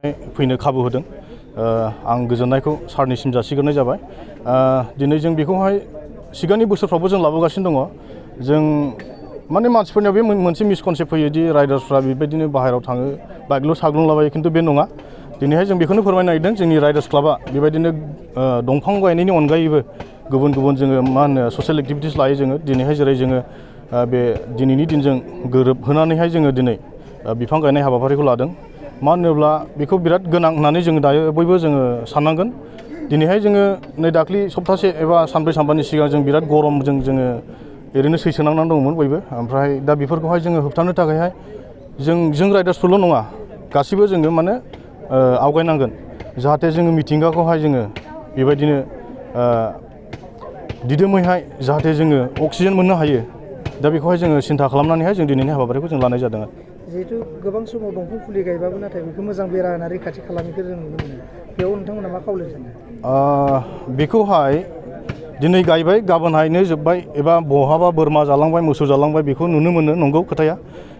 फैनो खाबु होदों आं गोजोननायखौ सारनिसिम जासिग्रोनाय जाबाय दिनै जों बेखौहाय सिगांनि बोसोरफ्रावबो जों लाबोगासिनो दङ जों माने मानसिफोरनियाव बे मोनसे मिसकनसेप्ट फैयो दि राइडार्सफ्रा बेबायदिनो बाहेरायाव थाङो बाइकल' साग्लोंलाबायो खिन्थु बे नङा दिनैहाय जों बेखौनो फोरमायनो नागिरदों जोंनि राइडार्स क्लाबा बेबायदिनो दंफां गायनायनि अनगायैबो गुबुन गुबुन जोङो मा होनो ससियेल एक्टिभिटिस लायो जोङो दिनैहाय जेरै जोङो बे दिनैनि दिनजों गोरोबहोनानैहाय जोङो दिनै बिफां गायनाय हाबाफारिखौ लादों मा होनोब्ला बेखौ बिराद गोनां होननानै जोङो दायो बयबो जोङो साननांगोन दिनैहाय जोङो नै दाख्लि सप्तासे एबा सानब्रै सानबानि सिगां जों बिराद गरमजों जोङो ओरैनो सैसोनांनानै दंमोन बयबो ओमफ्राय दा बेफोरखौहाय जोङो होबथानो थाखायहाय जों राइडार्सफोरल' नङा गासिबो जोङो माने आवगायनांगोन जाहाथे जोङो मिथिंगाखौहाय जोङो बेबायदिनो दिदोमैहाय जाहाथे जोङो अक्सिजेन मोननो हायो दा बेखौहाय जोङो सिन्था खालामनानैहाय जों दिनैनि हाबाफारिखौ जों लानाय जादों जिहेतु गोबां समाव दंफां फुलि गायबाबो नाथाय बेखौ मोजां बेरा होना रैखाथि खालामनायखौ जों नुनो मोनो बेयाव नोंथांमोना मा खावलायनो सानो बेखौहाय दिनै गायबाय गाबोनहायनो जोब्बाय एबा बहाबा बोरमा जालांबाय मोसौ जालांबाय बेखौ नुनो मोनो नंगौ खोथाया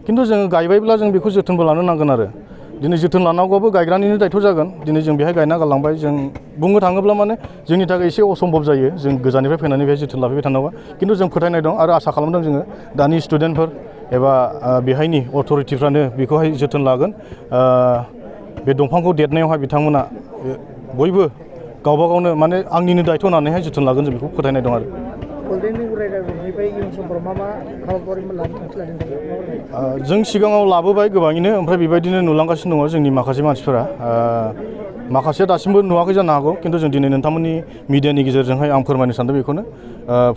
खिन्थु जोङो गायबायब्ला जों बेखौ जोथोनबो लानो नांगोन आरो दिनै जोथोन लानांगौआबो गायग्रानिनो दायथ' जागोन दिनै जों बेहाय गायना गालांबाय जों बुंनो थाङोब्ला माने जोंनि थाखाय एसे असम्भब जायो जों गोजाननिफ्राय फैनानै बेहाय जोथोन लाफैबाय थानांगौ खिन्थु जों फोथायनाय दं आरो आसा खालामदों जोङो दानि स्टुडेन्टफोर एबा बेहायनि अथ'रिटिफ्रानो बेखौहाय जोथोन लागोन बे दंफांखौ देरनायावहाय बिथांमोना बयबो गावबा गावनो माने आंनिनो दायथ' होनानैहाय जोथोन लागोन जों बेखौ फोथायनाय दं आरो जों सिगाङाव लाबोबाय गोबाङैनो ओमफ्राय बेबायदिनो नुलांगासिनो दङ जोंनि माखासे मानसिफोरा माखासेया दासिमबो नुवाखै जानो हागौ खिन्थु जों दिनै नोंथांमोननि मिडियानि गेजेरजोंहाय आं फोरमायनो सानदों बेखौनो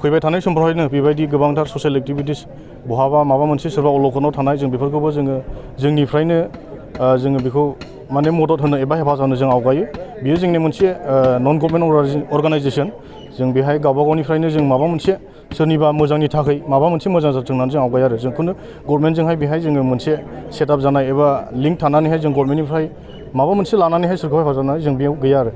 फैबाय थानाय समफ्रावहायनो बेबायदि गोबांथार ससियेल एक्टिभिटिस बहाबा माबा मोनसे सोरबा अलखदाव थानाय जों बेफोरखौबो जोङो जोंनिफ्रायनो जोङो बेखौ माने मदद होनो एबा हेफाजाब होनो जों आवगायो बियो जोंनि मोनसे नन गभर्नमेन्ट अर्गानाइजेसन जों बेहाय गावबा गावनिफ्रायनो जों माबा मोनसे सोरनिबा मोजांनि थाखाय माबा मोनसे मोजां जाथों होननानै जों आवगायो आरो जोंखौनो गभर्नमेन्टजोंहाय बेहाय जोङो मोनसे सेटआप जानाय एबा लिंक थानानैहाय जों गभर्नमेन्टनिफ्राय माबा मोनसे लानानैहाय सोरखौ हेफाजाब होनाय जों बेयाव गैया आरो